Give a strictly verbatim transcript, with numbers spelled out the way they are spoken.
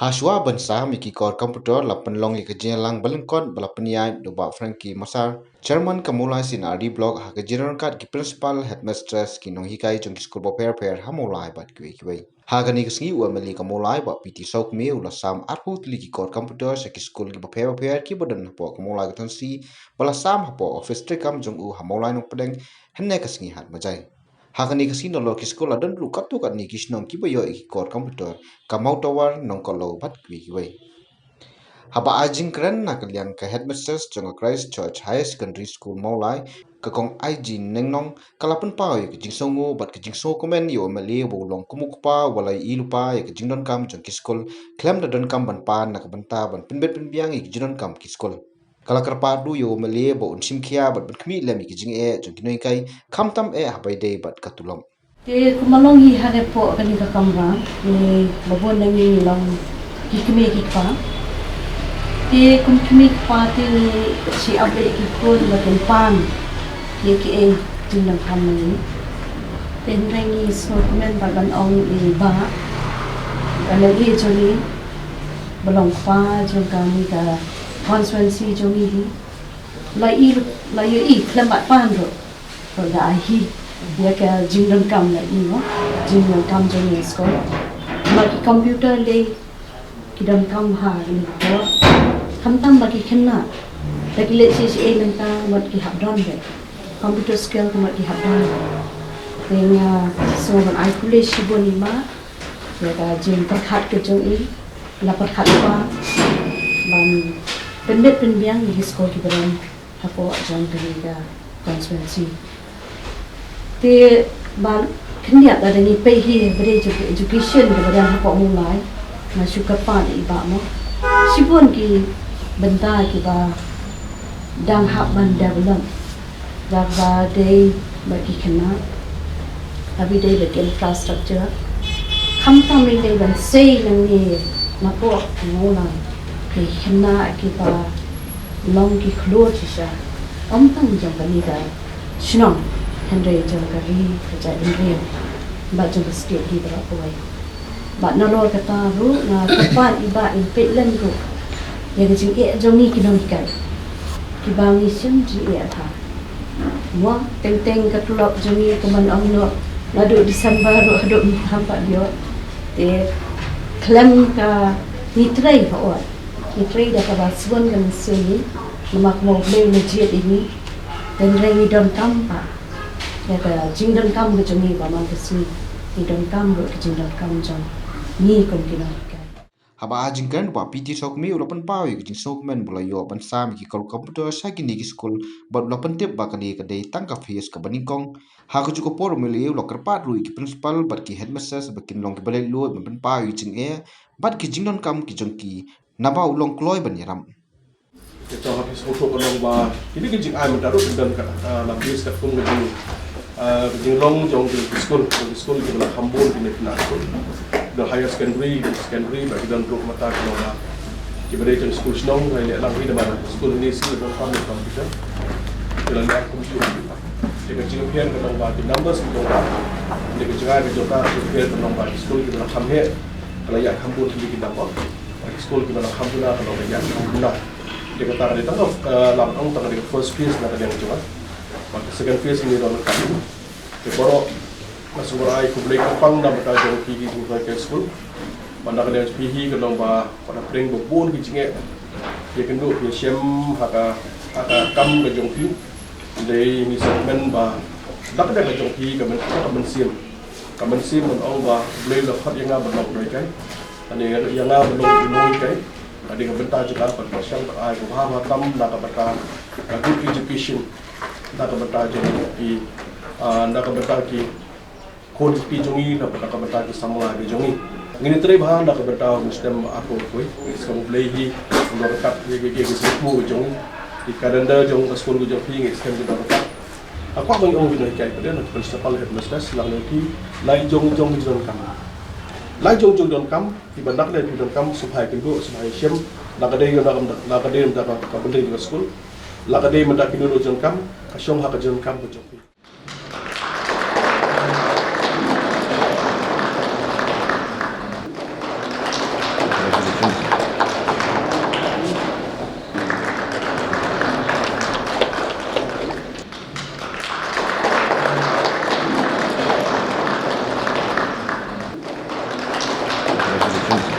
Hashwa ban sam ïa ki kor computer la pynlong ïa ka jingïalang ba lyngkot ba la pynïaid da u Bah Frankie Mosar, Chairman ka Mawlai C and R D Block, ha ka jingïalang ryngkat ki Principal, Headmistress, ki nonghikai jong ki skul bapher bapher ha Mawlai bad kiwei kiwei. Ha kane ka sngi u M L A ka Mawlai Bah P T Sawkmie u la sam arphew tylli ki kor computer sha ki skul kiba pher bapher kiba don hapoh ka Mawlai ka Thonsi, ba la sam hapoh office treikam jong u ha Mawlai Nongpdeng hynne ka sngi Hat Majai. Ha kane ka sngi nalor ki skul la don ruh katto katne ki shnong kiba ïoh ïa ki kor computer, ka Mawtawar, Nongkohlaw bad kiwei kiwei. Haba ai jingkren na ka liang ka Headmistress jong ka Christ Church Higher Secondary School Mawlai, ka Kong Aiji Nengnong, ka la pynpaw ïa ka jingsngewnguh bad ka jingsngewkmen ïa u M L A ba u long kum u kpa uba la ïohi lypa ïa ka jingdonkam jong ki skul, khlem da donkam ban pan na ka bynta ban pynbit pynbiang ïa ka jingdonkam ki skul. Ka la kyrpad ruh ïa u M L A ba un shim khia bad ban khmih lem ïa ki jingeh jong ki nonghikai, khamtam eh haba ïadei bad ka tulop. Te kumba long hi ha kane, hapoh kane ka kamra, te ba bun na ngi ngi long ki kmie ki kpa. Te kum kmie ki kpa te ngi shu ap ïa ki khun ba kin pan ïa kiei ki jingdonkam na ngi. Te hynrei ngi sngewkmen bad ban ong ïa i Bah, ba la ïohi jong ngi, ba long kpa jong kane ka constituency jong ngi hi. La ïohi, la ïohi khlem bad pan ruh. Ruh da ai hi ïa ka jingdonkam la ïohi mo, jingdonkam jong ngi skul. Namar ki computer lei ki donkam ha kane ka por. Khamtam ba ki khynnah da ki leit sha sha ei mynta mut ki hap don beit. Computer skill ka mut ki hap don beit. Te nga sngewbha ban ai khublei shibun i Bah ïa ka jingpyrkhat ka jong i, la pyrkhat ba ban pynbit pynbiang ïa ki skul kiba don hapoh jong kane ka constituency. Te ba khyndiat lada ngi peit hi ba dei jong ka education kaba don hapoh Mawlai, nga shu kyrpad ïa i Bah mo. Shibun ki bynta kiba dang hap ban develop. Da kaba dei bad ki khynnah, kaba dei bad ki infrastructure. Khamtam lei lei ban sei nangne napoh Mawlai, ki khynnah kiba long ki khlur shisha, ym tang jong kane ka shnong, hynrei jong ka ri ka jaitbynriew bad jong ka state hi baroh kawei. Bad nalor kata ruh nga kyrpad i Bah, in peit lem ruh ïa ka jingeh jong ngi ki nonghikai kiba ngi shim jingeh bha. Mo, teng teng ka tulop jong ngi kumba ong noh, naduh December ruh haduh mynta pat ïoh. Te khlem ka, ngi trei hooid, ngi trei da kaba sbun ka mynsiem ngi, namar kumba U Blei u la jied ïa ngi. Te hynrei ngi donkam pat ïa ka jingdonkam ka jong ngi ba man ka sngi, ngi donkam ruh ka jingdonkam jong ngi kum ki nonghikai. Haba ai jingkren, u Bah P T Sawkmie u la pynpaw ïa ka jingsngewkmen ba u la ïoh ban sam ïa ki kol computer sha kine ki skul bad u la pyntip ba kane ka dei tang ka phase kaba nyngkong. Ha kajuh ka por u M L A u la kyrpad ruh ïa ki principal bad ki headmistress ba kin long kiba laitluid ban pynpaw ïa ka jingeh bad ki jingdonkam ki jong ki, naba u long kloi ban ïarap. Te to ha phi sngewthuh ka long ba kine ki jingai mynta ruh ki don ka, ah, la base katkum ka jing, ah, ka jinglong jong ki skul, ki skul kiba la kham bun kine ki skul. Don higher secondary, secondary ba ki don ruh mynta ki long ba kiba dei jong skul shnong, ha ine lang hi da ba skul ne skul ba kham bun computer. Ki la leh kum ju. Te ka jingpher ka long ba ki numbers ki don ba. Te ka jingai ka jong ka jingpher ka long ba ki skul kiba la kham heh ka la ïaid kham bun ki number. Ki skul kiba la kham duna ka long ka ïaid kham duna. Te kata ka dei tang ka, eh, la ong tang ka dei ka first phase na ka liang jong nga. Bad ka second phase ngi don ka. Te baroh nga sngewbha ai khublei kyrpang na ka bynta jong phi ki jinghikai skul. Bad na ka liang jong phi hi ka long ba, ba na pdeng ba bun ki jingeh. Ïa kynduh ïa shem ha ka, ha ka kam ka jong phi. Dei ngi sngewkmen ba na ka liang ka jong phi ka myn, ka mynsiem. Ka mynsiem ban ong ba U Blei u la khot ïa nga ban long u nonghikai. Lane ïa nga ban long u nonghikai. Ka dei ka bynta jong nga ban pyrshang ban ai ka bha bha tam na ka bynta ka good education, na ka bynta jong ki, ah, na ka bynta ki khun ki jong ngi, na ka bynta ki samla ki jong ngi. Ngin ïatrei bha na ka bynta u Mynstem Arphew Wei. Ngi skhem U Blei hi un don ryngkat ïa ki, ïa ki sngewthuh ki jong ngi. Ki calendar jong ka skul ki jong phi ngi skhem ki don ryngkat. Nga kwah ban ong ïa ki nonghikai, pat de na ki principal, headmistress, lane ki la jong jong ki donkam. La jong jong donkam, kiba na ka liang ki donkam, sngewbha ïa kynduh, sngewbha ïa shem, la ka dei, la ka dei mynta ka, ka building ka skul, la ka dei mynta kino kino ki donkam, ka shong ha ka jingdonkam ka jong phi. Congratulations.